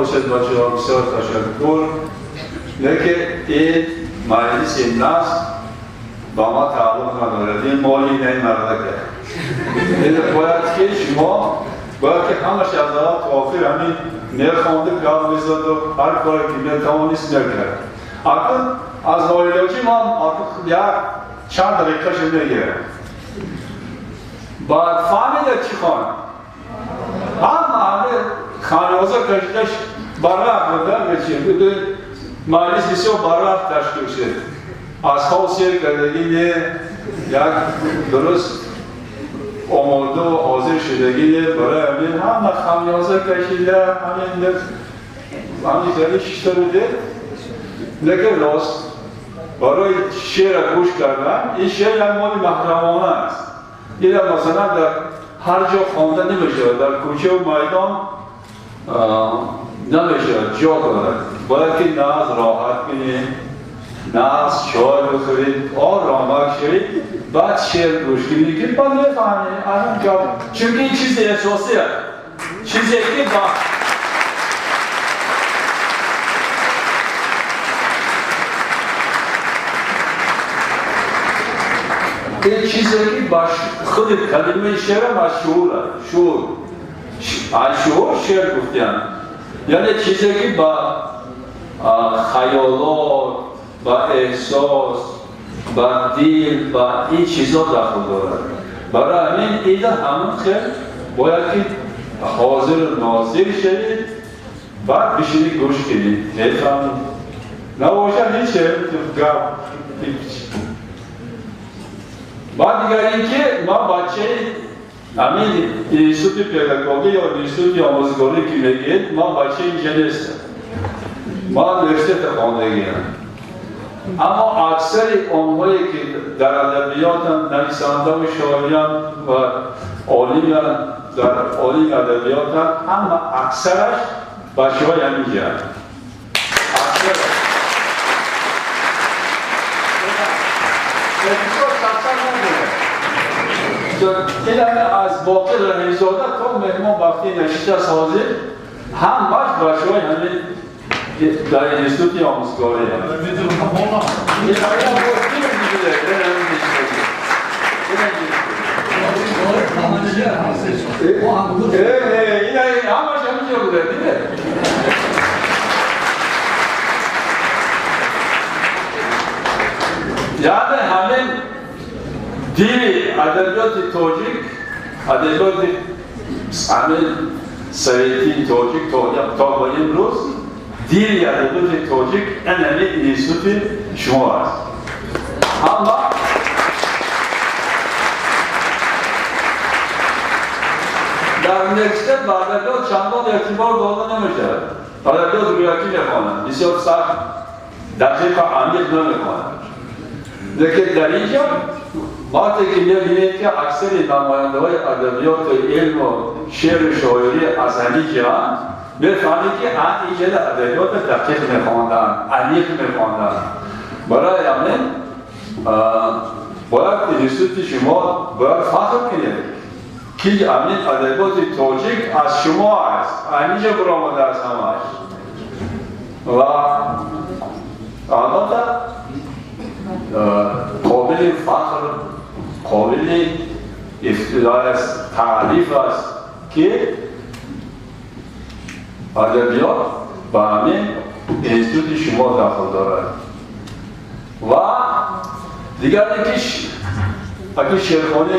Бошед, бачаҳо, бисёр ташаккур. Лекин ин маҷлиси наср ба ма тааллуқ надорад. Ин моли ин мардак. Ин бояд ки шумо бояд ки ҳамаш аз аввал то охир ҳамин мехонду, гап мезаду ҳар коре ки метавонист мекард. Акнун аз ноилоҷӣ ман як чанд дақиқаша мегирам. Баъд фаҳмида чӣ хонд? Ҳама ҳаме ханоза кашидаш барвақт буда, маҷлис бисёр барвақт ташкил шуд. Аз хоб сер кардагӣ не, як дуруст омода ва ҳозир шудагӣ не, барои ҳамин ҳама хамёза кашида, ҳамин ҳамин хеле шишта будед. Лекин рост барои шеъра гӯш кардан, ин шеър як моли маҳрамона аст. Ина масалан дар ҳар ҷо хонда намешавад, дар кӯчаву майдон намешавад, ҷо дорад. Бояд ки нағз роҳат кунӣ, нағз чой бихӯред, оромак шавед, баъд шеър гӯш кунед, ки баъд мефаҳмед аз он ҷо, чунки ин чизи эҳсосӣ аст, чизе ки ба ин чизе ки ба худи калимаи шеърам аз шуур аст, шуур аз шуур шеър гуфтиям, яъне чизе ки ба хаёлот, ба эҳсос, ба дил, ба ин чизо дахл дорад. Барои ҳамин ида ҳамон хел бояд ки ҳозиру нозир шавед, баъд бишинед гӯш кунед, мефаҳмед. Набошад ҳеҷ гап. Баъд дигар ин ки ман бачаи ҳамин институти педагогӣ ё институти омӯзгорӣ ки мегӯед, ман бачаи инҷа нестам. Ман университета хондагиам. Аммо аксари онҳое ки дар адабиётанд, нависандаву шоиранд ва олиманд, дар олими адабиётанд, ҳама аксараш бачаҳои ҳаминҷаанд. Аксараш. Ин аз Боқир Раҳимзода то Меҳмон Бахтӣ нишастааст ҳозир, ҳамаш бачаҳои ҳамин дар институти омӯзгорӣ. Ҳамаш ҳаминҷо буда, диде? Яъне ҳамин дили адабиёти тоҷик, адабиёти ҳамин советии тоҷик то ба имрӯз дили адабиёти тоҷик ин ҳамин институти шумо аст. Ҳама дар университет ба адабиёт чандон эътибор дода намешавад. Адабиёт рӯякӣ мехонанд, бисёр сахт, дақиқу амиқ намехонанд. Лекин дар ин ҷо вақте ки мебинед ки аксари намояндаҳои адабиёту илму шеъру шоирӣ аз ҳамин ҷоанд, мефаҳмед ки ин ҷода адабиётро дақиқ мехонданд, амиқ мехонданд. Барои ҳамин бояд институти шумо бояд фахр кунед ки ҳамин адабиёти тоҷик аз шумо аст, ҳамин ҷо баромадааст ҳамааш. Ва албатта қобили фахр, қобили ифтихор аст, таъриф аст ки адабиёт ба ҳамин институти шумо дахл дорад. Ва дигар ин ки аки шеърхонӣ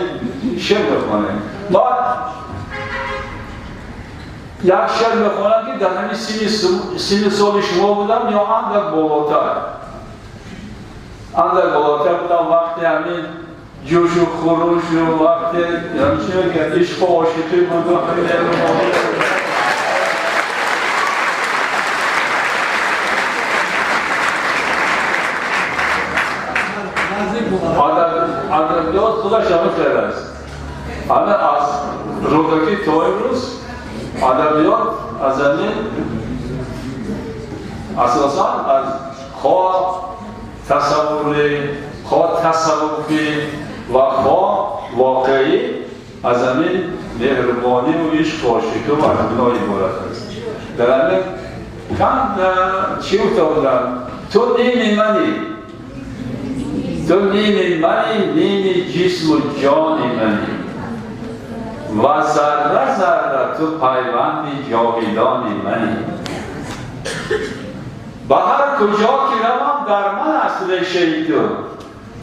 шеър мехонем. Ман як шеър мехонам ки дар ҳамин синни соли шумо будам ё андак болотар. Андак болотар будам вақте ҳамин ҷӯшу хурушу вақте чӣ мегӯяд ишқу ошиқӣ буду. Адабиёт худаш ҳамин хел аст. Ҳама аз Рӯдакӣ то имрӯз адабиёт аз ҳамин асосан аз хоҳ тасаввурӣ, хоҳ тасаввуфӣ ва хоҳ воқеӣ аз ҳамин меҳрубониву ишқу ошиқӣ ва аз инҳо иборат аст. Дар ҳамин Кам чӣ гуфта будам? Ту ними мани, ту ними мани, ними ҷисму ҷони мани ва зарра зарра ту пайванди ҷовидони мани. Ба ҳар куҷо ки равам, дар ман аст решаи ту,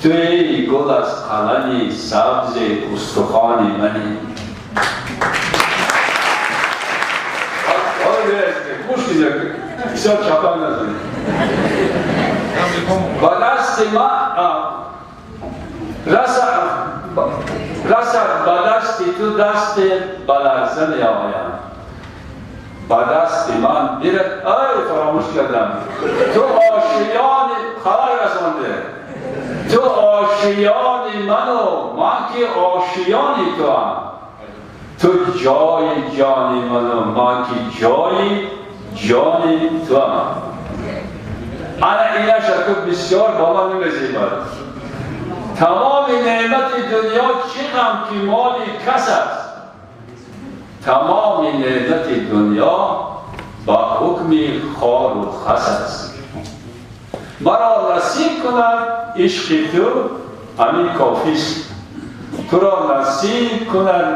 ту эй гул аз қалами сабзи устухони мани. Гӯш кунед, бисёр чапан назанед. Ба дасти ман расад, ба дасти ту дасте ба ларза меояд, ба дасти ман бирад. Ай, фаромӯш кардам. Ту ошиёни хабар расонде, ту ошиёни ману ман ки ошиёни туам, ту ҷои ҷони ману ман ки ҷои ҷони туам. Ана инаша ку бисёр ба ман намезебад. Тамоми неъмати дунё чӣ ғам ки моли кас аст, тамоми неъмати дунё ба ҳукми хору хас аст. Маро насиб кунад ишқи ту, ҳамин кофист. Туро насиб кунад,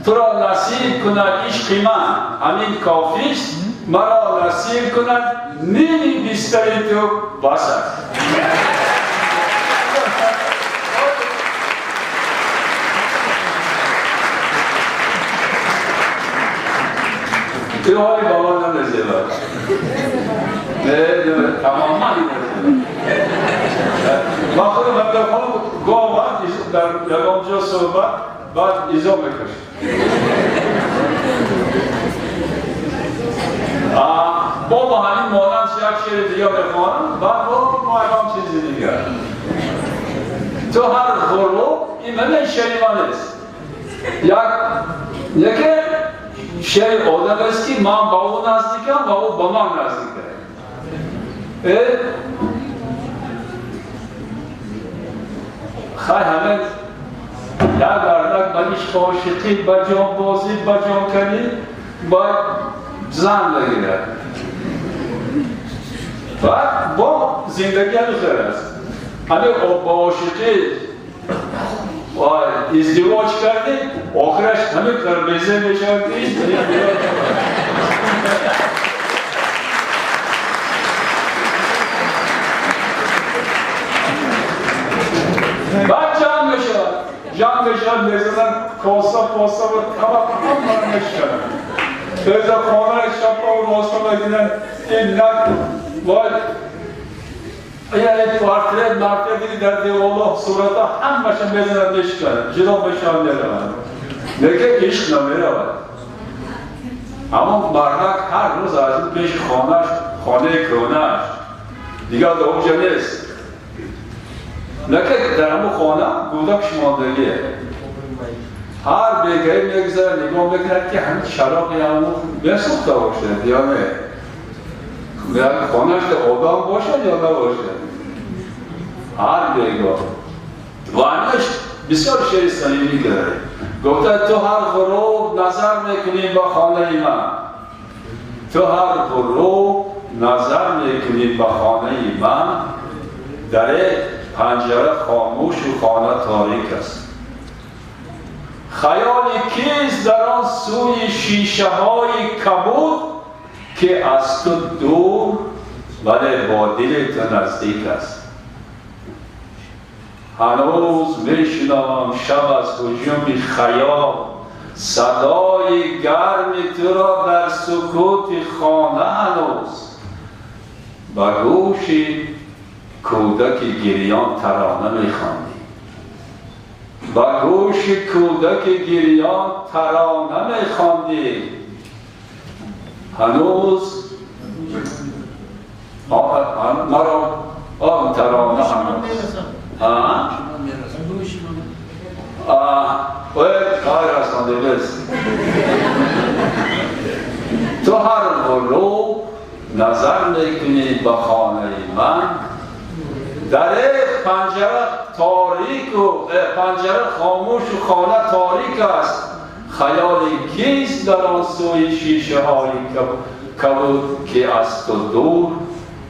туро насиб кунад ишқи ман, ҳамин кофист. Маро насиб кунад ними бистари ту, бас аст. Ин ҳоли ба ман намезебад, не, тамоман намезебад. Ман худам мехонам, гоҳ вақт дар ягон ҷо суҳбат, баъд изо мекашам. Бо ҳамин монанд як шеъри дига мехонам, баъд бо ягон чизи дигар. Ту ҳар ғуруб, ин мана шеъри ман нест, як яке шеъри одам аст ки ман ба ӯ наздикам ва ӯ ба ман наздик. Хай, ҳамин як мардак ба ишқу ошиқӣ, ба ҷонбозӣ, ба ҷонканӣ бояд зан бигирад. Баъд бо зиндагӣ ҳамин хел аст. Ҳамин бо ошиқӣ издивоҷ кардӣ, охираш ҳамин қадр безе мешавад ки баъд ҷанг мешавад, ҷанг мешавад, мезананд коса поса ва табақ ҳама мешкананд. Беза хонаи чапа ва роста мебинанд, ин нак бояд яъне портрет мартрети дар деворҳо, сурата ҳамаша мезананд, мешкананд, ҷудо мешаванд, мераванд. Лекин ишқ намеравад. Аммо мардак ҳар рӯз аз ин пеши хонааш, хонаи кӯҳнааш дигар дар онҷа нест, лекин дар ҳамон хона кӯдак шумондагие. Ҳар бегаӣ мегузарад, нигоҳ мекунад ки ҳамин чароғи ҳамон месӯхта бошад ё не, хонааш одам бошад ё набошад. Ҳар бегоҳ. Ва ҳаминаш бисёр шеъри самимӣ дорад. Гуфта: ту ҳар ғуруб назар мекунӣ ба хонаи ман, ту ҳар ғуруб назар мекунӣ ба хонаи ман, дар панҷара хомӯшу хона торик аст. Хаёли кист дар он сӯи шишаҳои кабуд, ки аз ту дур, вале бо дили ту наздик аст. Ҳанӯз мешунавам шаб аз ҳуҷуми хаёл садои гарми туро дар сукути хона, ҳанӯз ба гӯши кӯдаки гирён тарона мехондӣ, ба гӯши кӯдаки гирён тарона мехондӣ. Ҳанӯз маро он тарона ҳанӯз кор расонде бес. Ту ҳар ғуруб назар мекунӣ ба хонаи ман, дар панҷара торику панҷара хомӯшу хона торик аст. Хаёли кист дар он сӯи шишаҳои кабуд ки аз ту дур,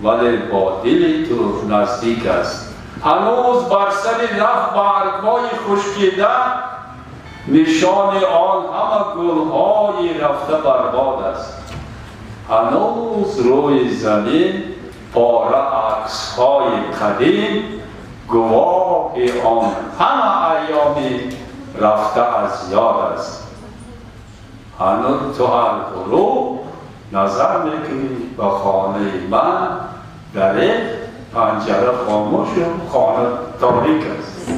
вале бо дили ту наздик аст. Ҳанӯз бар сари раф баргҳои хушкида, нишони он ҳама гулҳои рафта барбод аст. Ҳанӯз рӯи замин пора аксҳои қадим, гувоҳи он ҳама айёми рафта аз ёд аст. Ҳанӯз ту ҳар ғуруб назар мекунӣ ба хонаи ман, дар панҷара хомӯшу хона торик аст.